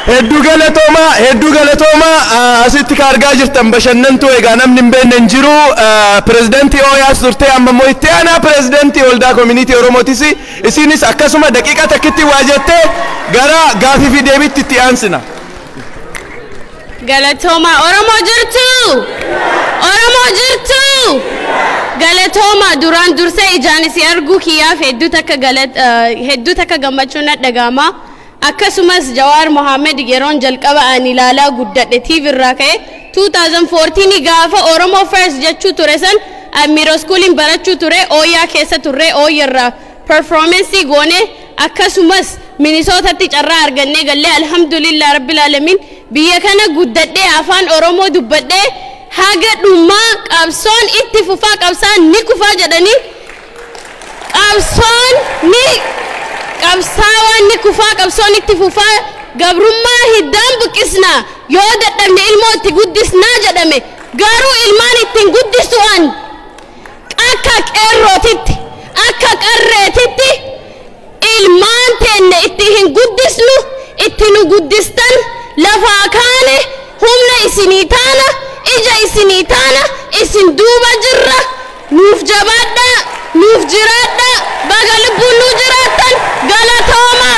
Hedduu galatoomaa asitti ka argaa jirtan bashannantuu egaa namni hin beekne hin jiru pirezidantii OYAas turtee amma immoo itti aanaa pirezidantii waldaa koominiitii Oromootis isinis akkasuma daqiiqaa takkitti waa jettee gara gaafii fi deebiitti itti aansina. Galatooma Oromoo jirtu! Oromoo jirtu! Galatooma duraan dursee ijaan isii arguu kiyyaaf hedduu takka gammachuun na dhaga'ama. Akkasumas Jawaar Mohaammed yeroon jalqaba ani ilaalaa guddadhe TV irraa ka'e 2014 gaafa Oromoo First jechuu ture san Miro Schooliin barachuu ture Ooyaa keessa turre Ooyaa irraa performance goone akkasumas Minisootatti carraa argannee gallee alhamdulillah rabbil alamin biyya kana guddadhee afaan Oromoo dubbadhee haga dhumaa qabsoon itti fufaa qabsaan ni kufaa jedhanii qabsoon ni qabsaawaan ni kufaa qabsoon itti fufaa gabrummaa hiddaan buqqisnaa yoo dadhabne ilmoo itti guddisnaa jedhame garuu ilmaan ittiin guddisu'an akka qeerrootitti akka qarreetitti ilmaan teenne itti hin guddisnu itti nu guddistan lafaa kaane humna isinii taana ija isinii taana isin duuba jirra nuuf jabaadhaa nuuf jiraadhaa baga lubbuun nuu jiraattan galatooma.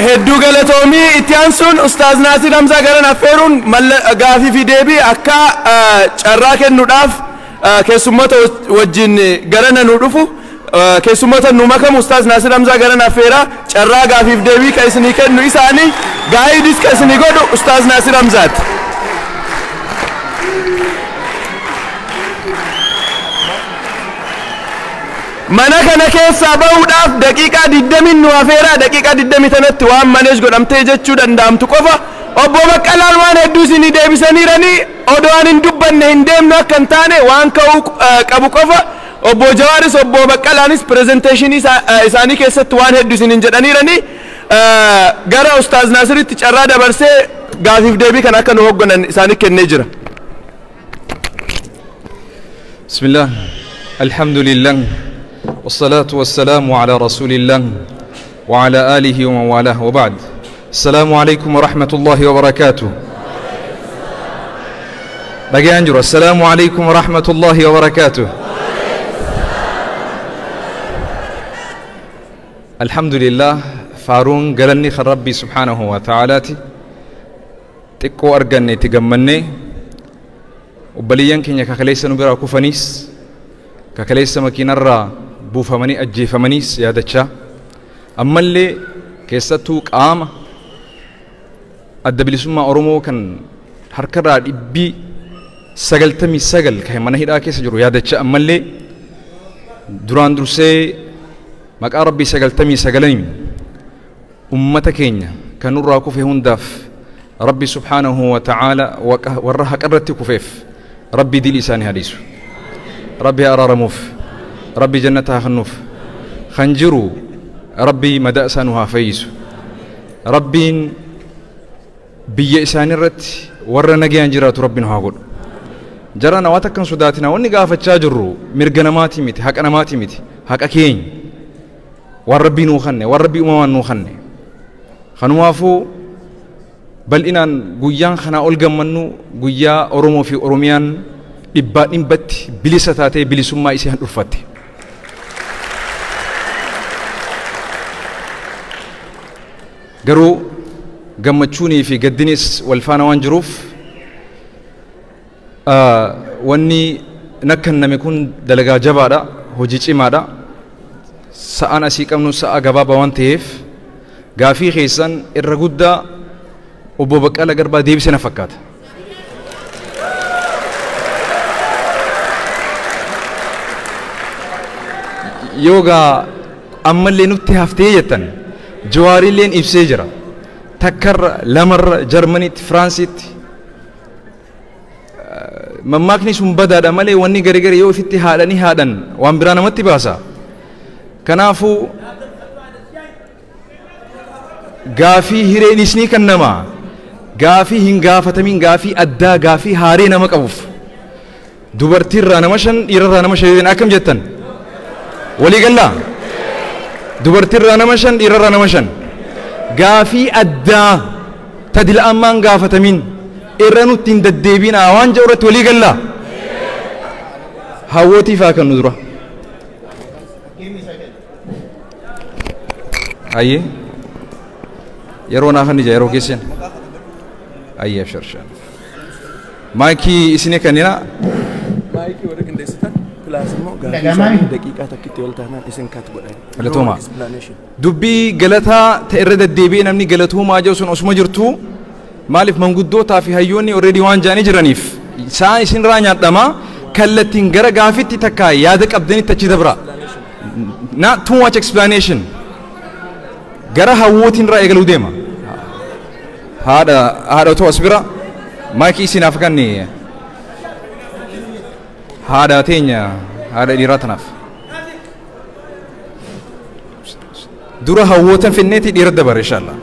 Hedduu galatoomii itti aansuun Ustaaz Naasir Hamzaa garan affeeruun gaafii fi deebii akka carraa kennuudhaaf keessummoota wajjin garana nu dhufu keessummoota nu makamu Ustaaz Naasir Hamzaa garan affeera carraa gaafiif deebii kan isinii kennu isaanii gaayidis kan isinii godhu Ustaaz Naasir Hamzaati. Mana kana keessaa bahuudhaaf daqiiqaa 20 nu hafeera daqiiqaa 20 tanatti waan maneej godhamtee jechuu danda'amtu qofa obbo Baqqalaan waan hedduu isinii deebisaniiranii odoo waan hin dubbanne hin deemnu akka hin taane waan ka'uu qabu qofa obbo Jawaaris obbo Baqqalaanis pirezenteeshinii isaanii keessatti waan hedduu isiniin jedhaniiranii gara Ustaaz Naasiritti carraa dabarsee gaafiif deebii kan akka nu hoogganan isaanii kennee jira. Bismillah, alhamdulillah. والصلاة والسلام على رسول الله وعلى آله ومن والاه وبعد. السلام عليكم ورحمة الله وبركاته. بقي أنجر. السلام عليكم ورحمة الله وبركاته. الحمد لله فارون قالني خل ربي سبحانه وتعالى تكو أرقني تقمني وبليان كن يكاكليس نبرا كوفانيس كاكليس مكينرا buufamanii ajjeefamaniis yaadachaa ammallee keessattuu qaama adda bilisummaa Oromoo kan harkarraa 99 kan mana hidhaa keessa jiru yaadachaa ammallee duraan dursee maqaa Rabbii 99 ummata keenya kan nurraa kufe hundaaf Rabbi subhaanahu wa ta'aala warra haqarratti kufeef Rabbi dil isaanii hadiisu Rabbi araaramuuf ربي جنتها خنوف خنجرو ربي مدأسا نها فيسو ربي بي إساني رت ور نجي أنجرات ربي نها قول جرانا واتكن صداتنا وني قافة شاجرو مرجنا ماتي ميت حق أنا ماتي ميت حق أكين وربي نوخني وربي أممان نوخني خنوافو بل إن قيان خنا ألقى منو قيا أرومو في أروميان إبان بت بلستاتي بلسما إسيان أرفتي Garuu gammachuunii fi gaddinis wal faana waan jiruuf wanni nakkanname kun dalagaa jabaadha, hojii cimaadha. Sa'aan asii qabnu sa'a gabaabaa waan ta'eef gaafii keessan irra guddaa obbo Baqqalaa Garbaa deebise na fakkaata. Yoogaa ammallee nutti haftee jettan Jawaarilleen ibsee jira. Takkarra, lamarra, Jarmaniitti, Firaansitti. Mammaakni sun badaadha malee wanni gargar yoo ofitti haadhanii haadhan waan biraa namatti baasa. Kanaafuu gaafii hireenis ni kennama. Gaafii hin gaafatamin gaafii addaa gaafii haaree nama qabuuf. Dubartiirraa nama 5 dhiirarraa nama 5 akkam jettan? Walii gallaa? Dubartiirraa nama 5, dhiirarraa nama 5. Gaafii addaa tadila ammaan gaafatamin irra nutti hin deddeebiinaa waan jedhu irratti walii gallaa. Hawwootiif haa kennu dura. Ayyee yeroo naaf ni jira yeroo keessan. Ayyee abshar. Maayikii isinii kennina. Maayikii warra qindeessitan pilaas immoo gaafii isaanii daqiiqaa takkitti ol taanaan isin kat godhan. Galatooma. Dubbii galataa ta'e irra deddeebi'ee namni galatoomaa jiru sun osuma jirtu maaliif manguddootaa fi hayyoonni already waan jedhanii jiraniif isaan isinirraa nyaadhamaa kallattiin gara gaafitti takka yaada qabdanitti achi dabra. Not too much explanation. Gara hawwootiin irraa eegaluu deema. Haadha otoo as bira maayikii isinaaf kanni haadha teenya haadha dhiiraa tanaaf. Dura hawwootan finneeti dhiira dabare inshallah.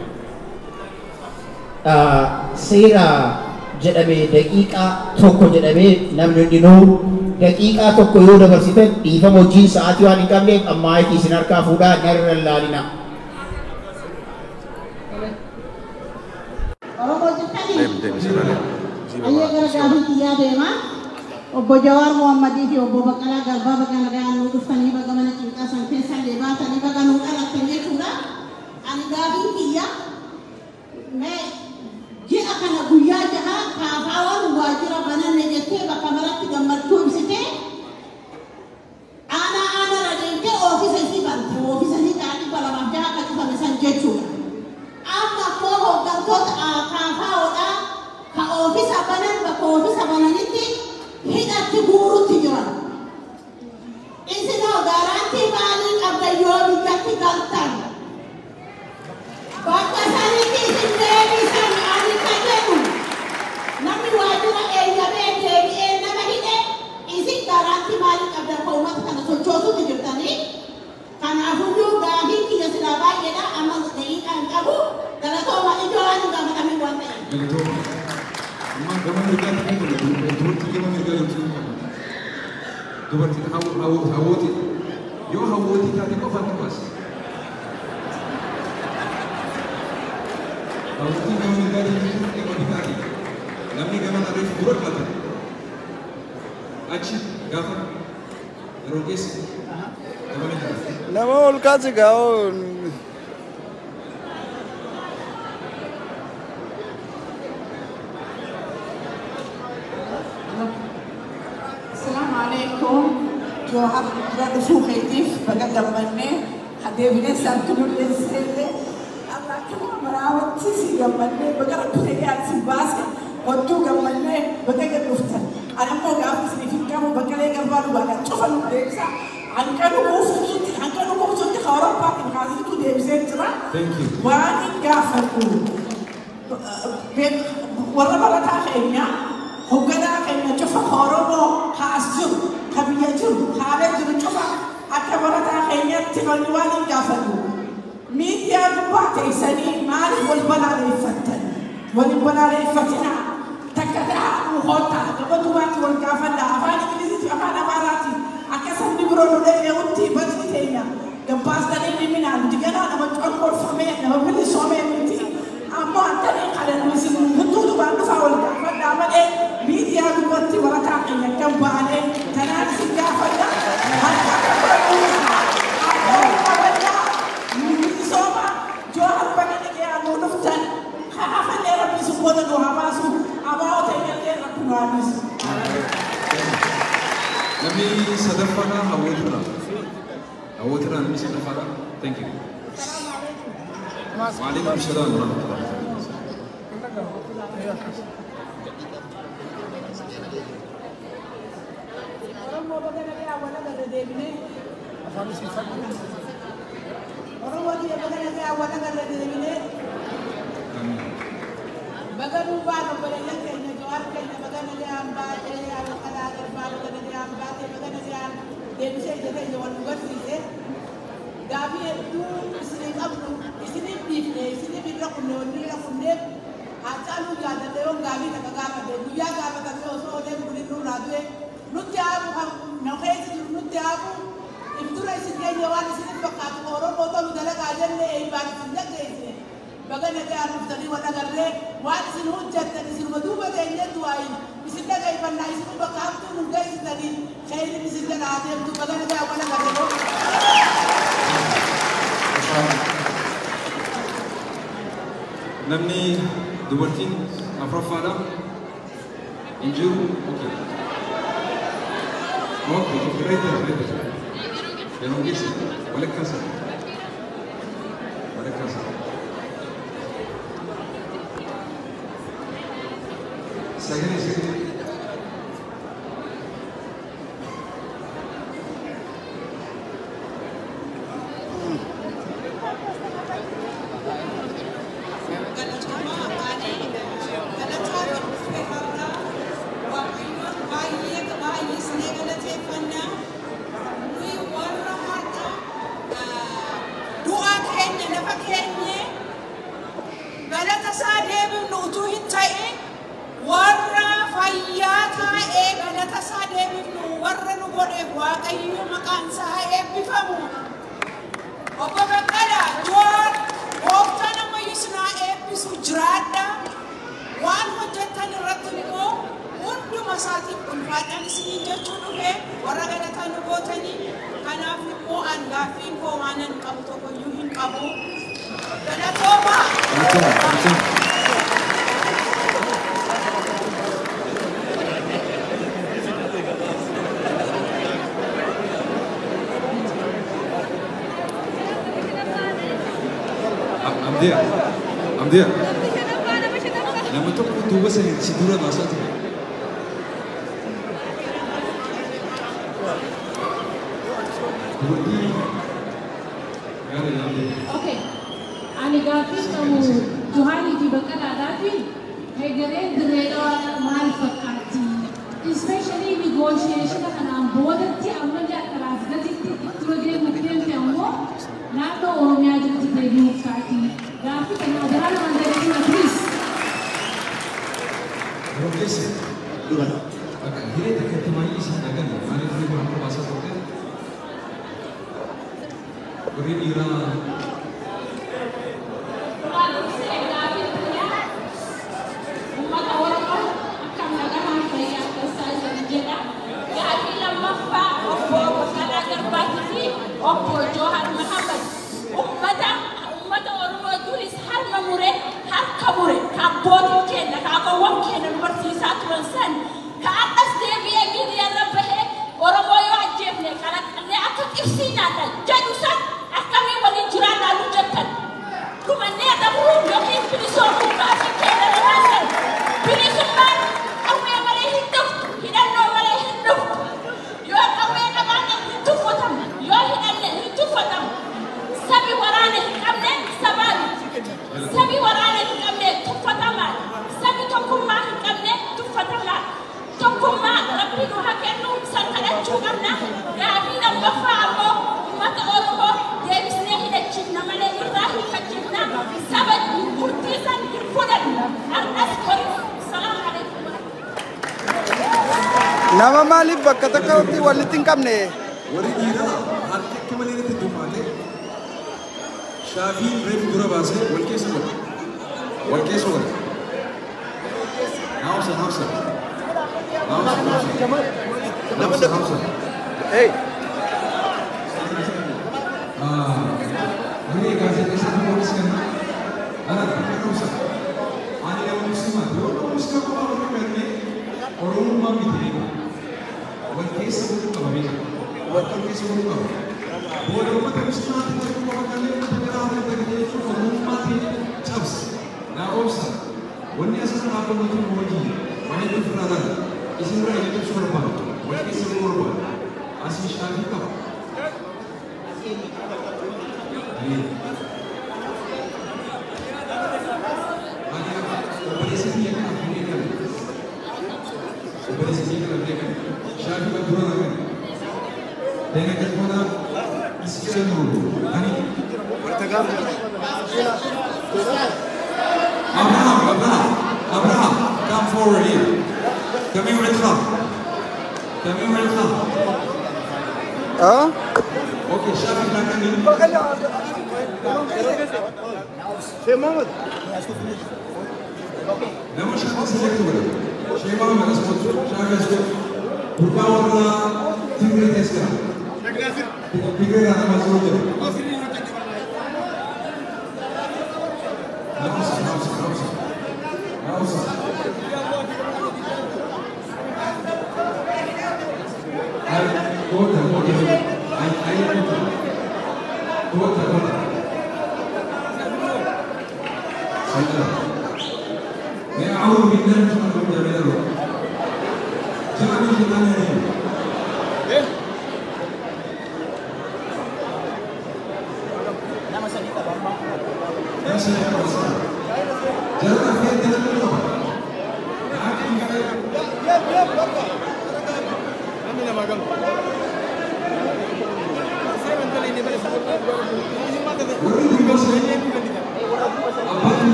Seera jedhamee daqiiqaa tokko jedhamee namni hundinuu daqiiqaa tokko yoo dabarsitan dhiifama hojiin sa'aatii waan hin qabneef amma maayikii isin harkaa fuudhaa narra laalina. Oromoo jirtanii? Ayyee gara gaafii kiyyaa deema. Obbo Jawaar Mohammadii fi Obbo Baqqalaa Garbaa baga nagaan nuu dhuftanii baga mana cinqaa san keessaa deebaatanii baga nuu dhalattan jechuudha. Ani gaafiin kiyya mee ji'a kana guyyaa jaha kaafaawwan waajjira bananne jettee bakka maratti gammachuu ibsitee aanaa aanarra deemtee oofisa isii bante oofisa isii ta'an 206 akka cufame san jechuudha. Amma immoo hooggantoota kaafaawwadhaa ka oofisa banan bakka oofisa bananitti hidhatti guurutti jiran. Isinoo gaarantii maalii qabdan yoo biyyatti galtan? Bakka sanitti isin deebisan ani ka jedhu namni waajjira eeyyamee deebi'ee nama hidhe isin gaarantii maalii qabdan ka uummata kana sochoosutti jirtanii? Kanaafuyyuu gaafiin kiyya silaa baay'eedha amma daqiiqaa hin qabu galatooma ijoo waan hin gaafatamin waan ta'eef. Gama mirgaatti kan dubartii gama mirgaa jirtu dubartiin hawwootii yoo hawwootii taate qofaan qofaas hawwootii gama mirgaa jirtu gama bitaati namni gama narreef dura kaata achi gaafa yeroo keessa gama mirgaa. Nama ol kaase gaa. Jawar dura dhufuu keetiif baga gammannee adeemnee saantunuu dhiyeessee amma akkuma maraawatti si gammannee baga rakkoo si baase hodduu gammannee baga gad dhuftan. Ani ammoo gaafa isiniif hin qabu Baqqalee Garbaa dhugaadhaan cufa nu deebisa. Hanqa dhuguututti Awurooppaatiin kaasitu deebisee jira. Waan hin gaafadhu warra barataa keenya hoogganaa keenya cufa Oromoo kaas jiru ka biyya jiru haalee jiru cufa akka barataa keenyatti wanni waan hin gaafadhu. Miidiyaa gubbaa teessanii maaliif wal balaaleffattan? Wal hin balaaleffatinaa. Takka ta'aa hoota gaba dubaatti wal gaafadha afaan Ingiliziitii afaan Amaaraatiin akka sabni biroo nu dhaga'utti badii teenya gabbaastanii ni minaan nuti ganaa nama corqorfamee nama bilisoomee miti. Ammoo akkanii kana nu isin hunduu dubaan dhufaa wal gaafadhaa malee miidiyaa dubbatti barataa keenya kan baanee tanaan isin gaafadha. Harka qabadhaa qabadhaa bilisooma Jawar baga dhaga'aa nuu dhuftan hafallee rabbi isin booda nu haa baasu abaa'oo ta'e rabbi nu haa dhiisu. Namni sadaffaadhaa hawwootirraa. Hawwootirraa namni sadaffaadhaa. Thank you. Waalaikum salaam wa rahmatullahi. Oromoo baga nagaa wal agarra deebinee. Oromoo baga nagaa wal agarra deebinee. Baga duubaan obboleeyyan keenya Jawaar keenya baga nagaan baatee Baqqalaa Garbaa baga nagaan baatee baga nagaan deebisee ija keenya wal nu garsiise. Gaafii hedduu isinii qabnu isiniif dhiifne isiniif irra kunne wanni irra kunneef Haacaaluu jaalladhe yoon gaafii takka gaafadhe guyyaa gaafatamee osoo olee bulin nurraa du'e nutti haafu kan nu keessa jiru nutti haafu if dura isin keenya waan isinitti fakkaatu Oromoo tolu dalagaa jennee eebbaan isin dhaggeessine. Baga nagaa dhuftanii wal agarree waan isin hojjettan isinuma duuba teenyee du'aayin isin dhageeffannaa isin bakka hamtuu nu geessitanii khayrin isin jalaa deemtu baga nagaa wal agarree. Namni dubartiin afuraffaadha. Hin jiru. Okay. Okay, okay, right there, right there. Yeroo geesse walakkaa sana. Walakkaa sana. Sagalee sagalee. Amdiya. Nama tokko duuba saniin si dura baasaa ture. Dubartii gaara yaamte. Okay. Ani gaaffii qabu Johaarii fi Baqqalaadhaa fi hegereen dirree dhawaa maal fakkaatti? Especially negotiation kanaan boodatti ammallee akka raasgatitti dura deemuuf deemte ammoo naannoo Oromiyaa jalatti deebi'uuf taati. Gaaffii kana adaraa namaan deebisuu please. Yeroo geesse bakka hiree takkatti baay'ee isin dhagan maaliif hiree kun akka baasaa turte? Warri dhiiraa Duraan dursee gaaffii biyyaa uummata Oromoo akkam nagahaan fayyaa keessaa isin jedha. Gaaffii lammaffaa obbo Baqqalaa Garbaatii fi obbo Joohar Mahammad. Uummata Oromoo duris harma mure harka mure ka abbootiin keenya ka akaawwan keenya nu barsiisaa turan san ka har'as deebi'ee miidiyaa irra bahee Oromoo yoo ajjeefne kalaqannee akka xibsii nyaanna jedhu san akkamiin waliin jiraannaa nu jettan. Dhumannee dabruu yookiin bilisoomuu gaaffii keenya lamaan san. Bilisummaan qawwee malee hin dhuftu, hidhannoo malee hin dhuftu. Yoo qawwee qabaanne hin tuffatamu, yoo hidhanne hin tuffatamu. Sabi waraana hin qabne sabaa miti. Sabi waraana hin qabne tuffatamaa. Sabi tokkummaa hin qabne tuffatamaa. Tokkummaa Rabbi nu haa kennu san kadhachuu qabna. Gaaffii lammaffaa ammoo uummata Oromoo deebisnee hidhachiifna malee irraa hiikachiifna. Saba murtii san hin fudhannu. Har'as boris. Salaamu alaikum. Nama maaliif bakka tokkotti walitti hin qabne? Warri dhiiraa harka akka malee irratti dhuffaate shaafiin reefu dura baasee wal keessa godhe. Wal keessa godhe. Naamsa naamsa. Naamsa naamsa. Naamsa naamsa. Hey. Warri gaazexeessaa tokkonis kenna. Ana naamsa. Ani nama musliimaati. Yoo nama musliima qofaa warri kenne Oromummaa miti beeka. Wal keessa godhuu qaba beeka. Wal keessa godhuu qaba. Booda uummata musliimaatti ta'uu qofa kanneen uummata biraa harka ta'e jechuun Oromummaa ta'e cabsa. Naa obsa. Wanni asirra dhaabbatu kun hojii. Waan hedduu ofirraa laala. Isin bira ija cabsuu barbaada. Wal keessa godhuu barbaada. Asii shaafii qaba. Ani obboleessa kiyya kanaaf hin eegalu. Obboleessa kiyya kanaaf hin eegalu. Shaafii kan dura lagan. Deena galmoota iskira nuru. Ani Abraham, Abraham, Abraham, come forward here. Come here and come. Come here and come. Huh? Okay, Shafi Nakani. Nama Shafi select godhe. Shee Mohammed as godhu, Shafi as godhu. Gurbaa warra Tigree keessa jira. Tigree irraa nama as hojjete. Nausa, nausa, nausa. Nausa. Kota, kota. Ay, ay, kota. Kota, kota. Sayyidina. أعوذ بالله من الشيطان الرجيم. جاء من الشيطان الرجيم.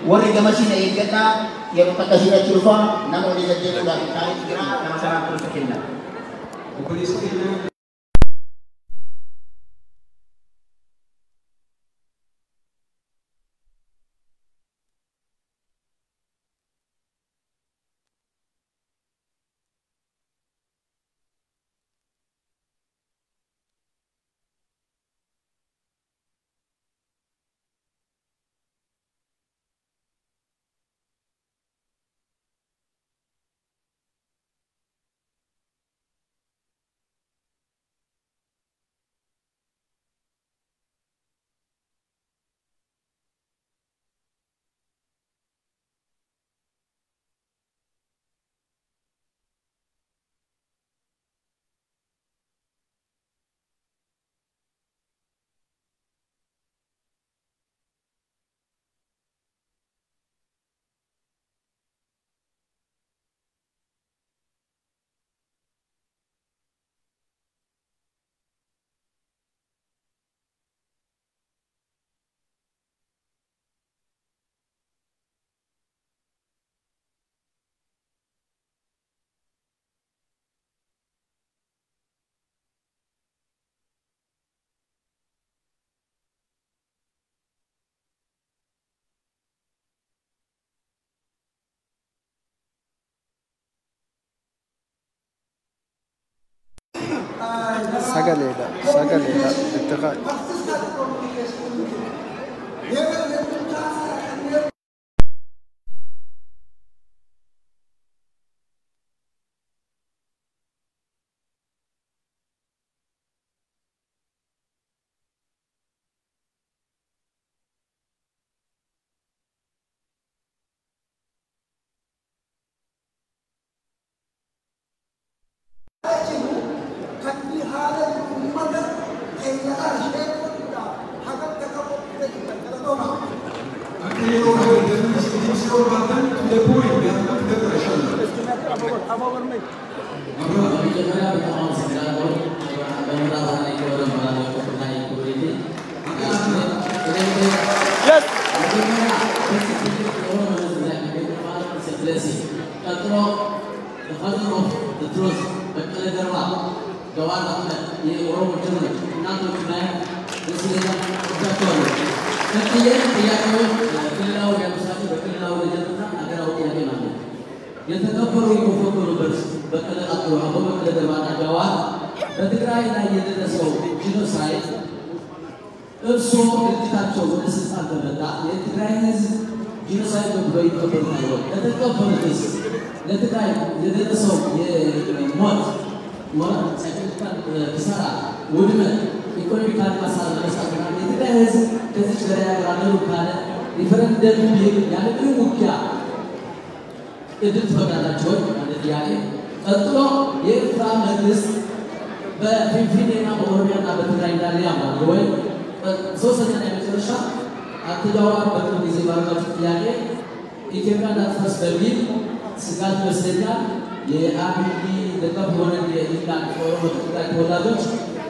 Warri gamasiin eeggataa yeroo takka siirratti dhufaa nama olii gaggeessuudhaaf isaaniif jira nama sanaaf gorsa kenna. Sagaleedha, sagaleedha, itti kaa'e. ሶስተኛ የመጨረሻ አቶ ጃዋር በቅርብ ጊዜ ባደረጋችሁ ጥያቄ ኢትዮጵያ እንዳትፈርስ በሚል ስጋት ይመስለኛል የአብይ ደጋፊ የሆነ የኢንግላንድ ኦሮሞ ትግራይ ተወላጆች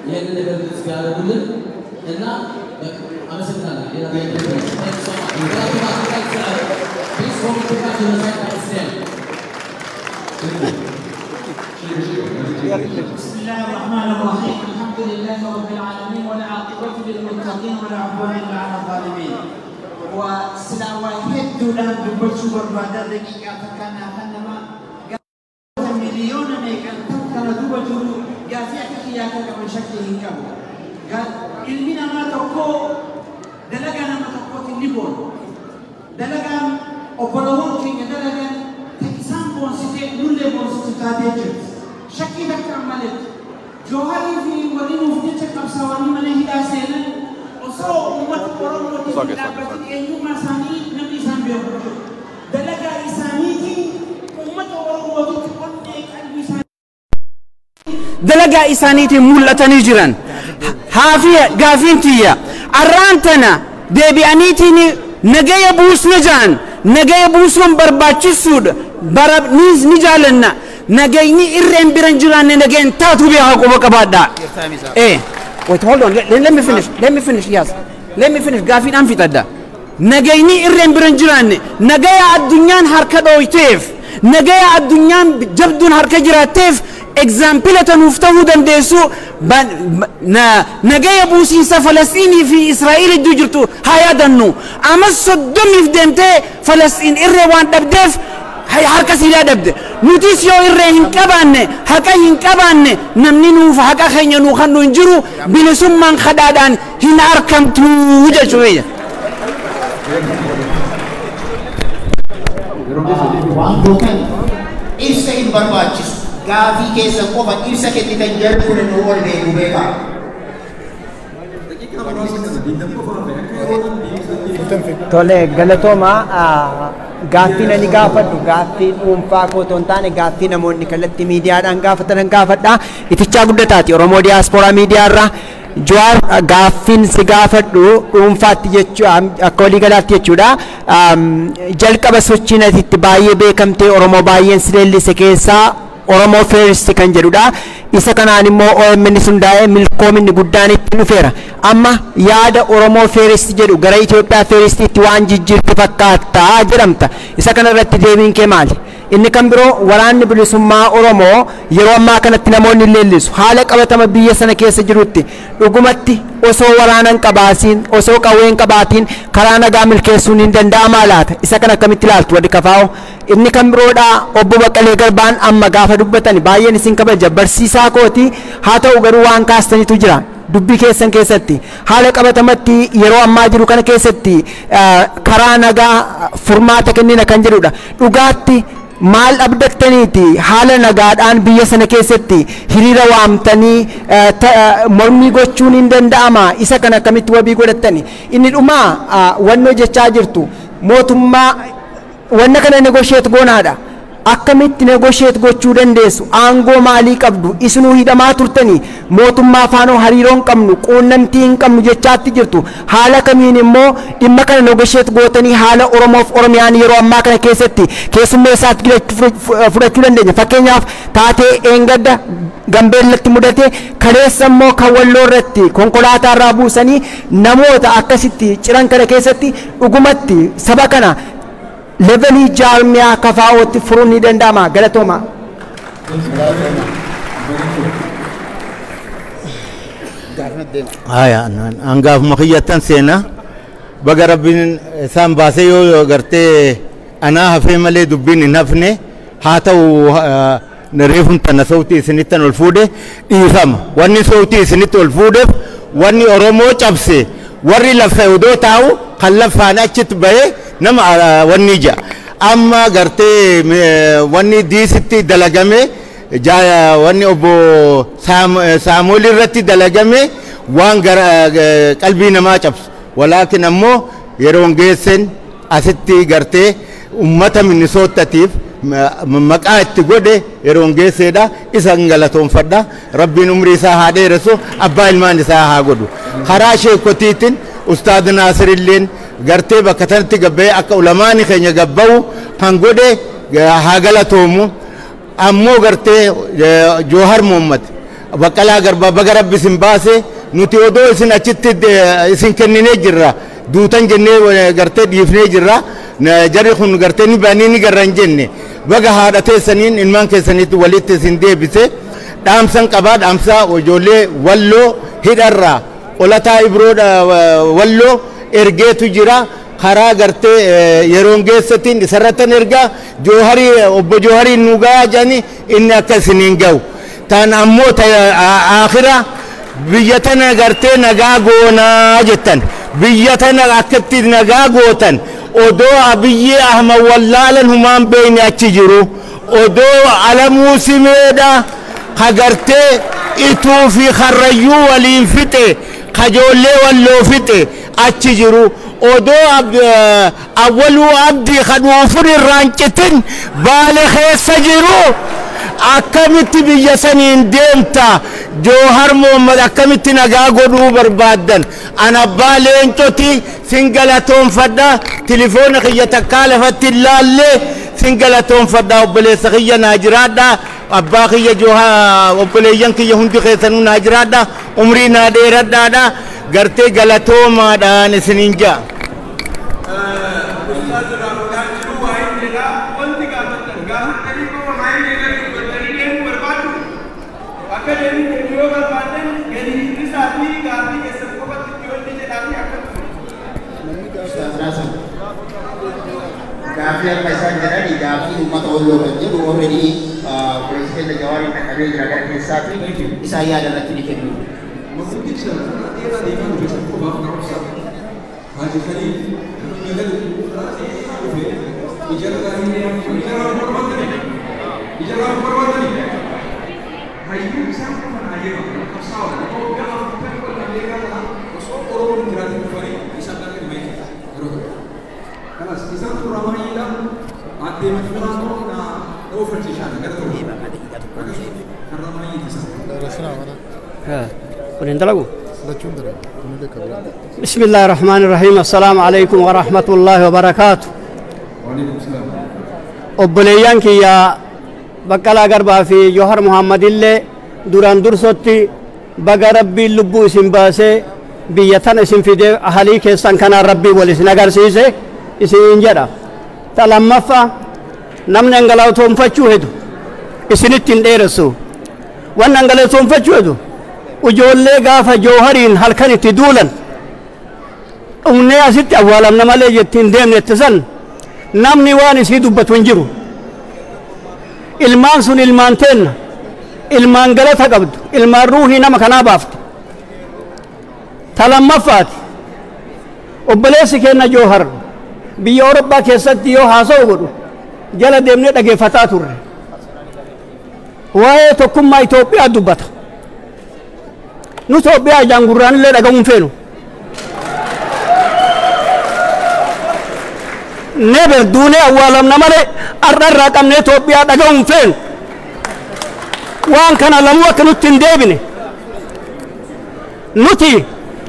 ይህንን ነገር ግልጽ ቢያደርጉልን እና አመሰግናለሁ። ሌላ ጥያቄ የለም። Thank you so much. Please hold the genocide. بسم الله الرحمن الرحيم. الحمد لله رب العالمين، والعاقبة للمتقين، ولا عدوان إلا على الظالمين. وسلا hedduudhaan dubbachuu barbaada daqiiqaa takkaan kannama miliyoona meeqan kana duuba jiru gaafii akka kiyyaa akka qaban shakkii hin qabu. Ilmi namaa tokko dalagaa nama tokkootiin ni boona. Dalagaan obbolowwan keenya dalagan ta isaan boonsitee nullee boonsitu taatee jirti. Shakkii takkaan maletti Jawaarii fi warri nuuf jecha qabsaawanii mana hidhaa seenan osoo uummata Oromootiif hin dhaabbatin eenyummaa isaanii namni isaan beeku jiru. Dalagaa isaaniitiin uummata Oromootitti onnee qalbii isaanii dalagaa isaaniitiin mul'atanii jiran. Haafiya gaafiin tiyya arraan tana deebi'aniitiin nagaya buusna ja'an, nagaya buusuun barbaachisuudha, bara ni jaalanna, nagayni irreen biran jiraanne nagayan taatu beekaa quba qabaadha. Eh, wait, hold on, let me finish, let me finish, yes, let me finish. Gaafiidhaan fixadha. Nagayni irreen biran jiraanne nagaya addunyaan harka dhooyteef, nagaya addunyaan jabduun harka jiraatteef example tanuuf ta'uu dandeessu nagaya buusiinsa Falasxiinii fi Israa'eel iddoo jirtu haa yaadannu. Amma 30f deemtee Falasxiin irree waan dhabdeef harka siidaa dhabde. Nutis yoo irree hin qabaanne, haqa hin qabaanne, namni nuuf haqa keenya nuu kan nu hin jiru, bilisummaan kadhaadhaan hin argamtu jechuudha. Waan gootan ibsa hin barbaachisu. Gaafii keessa qofa ibsa kennitan jarri kun nu ol beeku beekaa. Tole, galatooma. Gaaffii nani gaafadhu gaaffii dhuunfaa koo otoo hin taane gaaffii namoonni kallattii miidiyaadhaan gaafatan gaafadha. Itichaa Guddataati, Oromoo Diyaaspooraa Miidiyaa irraa. Jawaar, gaaffiin si gaafadhu dhuunfaatti jechuu akka waliigalaatti jechuudha. Jalqaba sochiin ati itti baay'ee beekamtee Oromoo baay'een si leellise keessaa Oromoo First kan jedhudha. Isa kanaan immoo OMN hundaa'ee milkoominni guddaan itti dhufeera. Amma yaada Oromoo First jedhu gara Itoophiyaa Firstiitti waan jijjiirte fakkaata jedhamta. Isa kana irratti deebiin kee maali? Inni kan biroo waraanni bilisummaa Oromoo yeroo ammaa kanatti namoonni leellisu haala qabatama biyya sana keessa jirutti dhugumatti osoo waraana hin qabaatiin, osoo qawwee hin qabaatiin karaa nagaa milkeessuun hin danda'amaa laata? Isa kana akkamitti ilaaltu warri KFO? Inni kan biroodha, obbo Baqqalee Garbaan amma gaafa dubbatan baay'een isin kabaja, barsiisaa kooti, haa ta'u garuu waan kaastanitu jira. Dubbii keessan keessatti haala qabatamatti yeroo ammaa jiru kana keessatti karaa nagaa furmaata kennina kan jedhudha. Dhugaatti maal abdattaniiti haala nagaadhaan biyya sana keessatti hiriira waamtanii mormii gochuun hin danda'ama? Isa kana akkamitti wabii godhattani? Inni dhumaa wannoo jechaa jirtu mootummaa wanna kana negotiate goonaadha. Akkamitti negotiate gochuu dandeessu? Aangoo maalii qabdu? Isinuu hidhamaa turtanii, mootummaa faanoo hariiroo hin qabnu, quunnamtii hin qabnu jechaatti jirtu. Haala kamiin immoo dhimma kana negotiate gootanii haala Oromoof Oromiyaan yeroo ammaa kana keessatti keessummeessaatti fudhachuu dandeenya? Fakkeenyaaf taatee eengadda Gambeellatti mudate, kaleessa immoo kan Walloo irratti konkolaataa irraa buusanii namoota akkasitti ciran kana keessatti dhugumatti saba kana levelii jaarmiyaa KFOtti furuun ni danda'ama? Galatooma. Haya, hangaafuma kiyyattan seenaa. Baga Rabbiin isaan baasee, yoo gartee anaa hafee malee dubbiin hin hafne. Haa ta'u, reefun tana sautii isinittan ol fuudhe dhiifama. Wanni sautii isinitti ol fuudheef wanni Oromoo cabse warri lafa odoo taa'u kan lafaan achitti bahee nama wanni ija. Amma gartee wanni diisitti dalagame, wanni obbo Saamu'eel irratti dalagame waan qalbii namaa cabsu. Walaakin ammoo yeroon geessen asitti gartee ummata Minisoottatiif maqaa itti godhe yeroon geesseedha isa galatoonfadha rabbiin umrii isaa haa dheeressu abbaa ilmaan isaa haa godhu karaa sheekotiitiin ustaad Naasirilleen gartee bakka tanatti gabba'ee akka ulamaani keenya gabba'u kan godhe haa galatoomu ammoo gartee Joohar Mohammad Baqqalaa Garbaa baga rabbi isin baase nuti odoo isin achitti isin kenninee jirra duutan jennee gartee dhiifnee jirra jarri kun gartee ni baanii ni garra hin jenne baga haadha teessaniin ilmaan keessaniitti walitti isin deebise dhaamsan qabaa dhaamsaa ijoollee walloo hidharraa qolataa ibroo walloo ergeetu jira karaa gartee yeroon geessatiin isarrattan ergaa Jooharii obbo Jooharii nu gahaa jedhanii inni akka isiniin ga'u tan ammoo aakhira biyya tana gartee nagaa goonaa jettan biyya tana akkatti nagaa gootan odoo Abiyyi Ahmad wallaalan humaan beeyne achi jiru odoo Alamuu Simeedha ka gartee ituu fi karrayyuu waliin fixe kajoollee walloo fixe achi jiru odoo awwaluu abdii ka dhuufun irraan citin baale keessa jiru akkamitti biyya saniin deemta Joohar Mohammad akkamitti nagaa godhuu barbaaddan an abbaa leencoti sin galatoonfadha tilifoona kiyya takkaa lafatti hin laallee sin galatoonfadha obboleessa kiyya naa jiraadha abbaa kiyya Joohar obboleeyyan kiyya hundi keessanuu naa jiraadha umrii naa dheeradhaadha gartee galatoomaadhaan isiniin ja'a. Gaaffii akka isaan jedhani gaaffii uummata walloo kan jedhu already pirezidaantii Jawaariin dhaqabee jira gara keessaa fi isaan yaada irratti ni kennu. بسم الله الرحمن الرحيم السلام عليكم ورحمة الله وبركاته obboleeyyan kiyya Baqqalaa Garbaa fi Joohar Mohammad illee duraan dursotti baga rabbiin lubbuu isin baasee biyya tana isin fidee ahalii keessan kanaan rabbiin wal isin agarsiise isiniin jedha. Ta lammaffaa namni dhangala'oonfachuu hedu isinitti hin dheeressu. Wanni dhangala'oonfachuu hedu ijoollee gaafa Joohariin halkan itti duulan dhumnee asitti awwaalamna malee jettiin deemne itti san namni waan isii dubbatu hin jiru. Ilmaan sun ilmaan teenna, ilmaan galata qabdu, ilmaan ruuhii nama kanaa baafte. Ta lammaffaati obboleessi keenna Joohar biyya Awurooppaa keessatti yoo haasa'u godhu jala deemnee dhageeffataa turre. Waa'ee tokkummaa Itoophiyaa dubbata. Nu Itoophiyaa ijaan gurraan illee dhaga'uu hin feenu. Never duunee awwaalamna malee har'a irraa qabnee Itoophiyaa dhaga'uu hin feenu. Waan kana lamuu akka nutti hin deebine. Nuti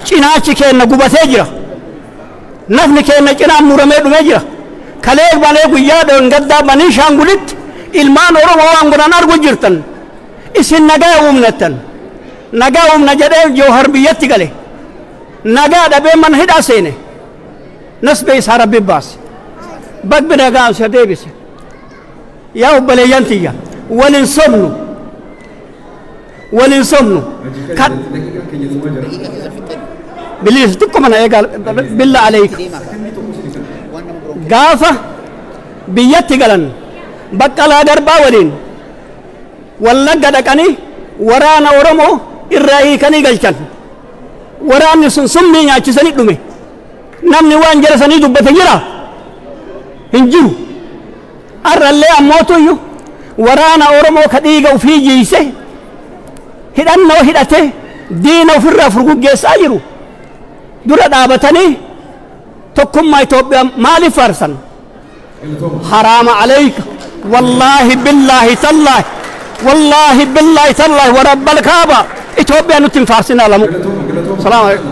cinaachi keenna gubatee jira. Nafni keenna cinaan muramee dhumee jira. Kalee malee guyyaa dhoongaddaa banii shaangulitti ilmaan Oromoo waan godhan argu jirtan. Isin nagaa uumnattan. Nagaa uumna jedhee Joohar biyyatti gale. Nagaa dhabee mana hidhaa seene. Nasbee isaa rabbi baase. Bagbi nagaa isa deebise. Yaa obboleeyyan tiyya waliin sobnu. Waliin sobnu. Biliis xiqqoo mana eegaa billa aleeyka. Gaafa biyyatti galan Baqqalaa Garbaa waliin Wallagga dhaqanii waraana Oromoo irraa hiikanii galchan. Waraanni sun summii nyaachisanii dhume. Namni waan jala sanii dubbate jira hin jiru. Har'allee ammootuyyuu waraana Oromoo ka dhiiga ofii jiise hidhannoo hidhate diina ofirraa furguggeessaa jiru. Dura dhaabatanii tokkummaa Itoophiyaa maaliif faarsan? Haraama alayka. Wallaahi billaahi tallaahi. Wallaahi billaahi tallaahi warabbal kaaba. Itoophiyaa nutti hin faarsinaa lamu. Salaamu alaikum.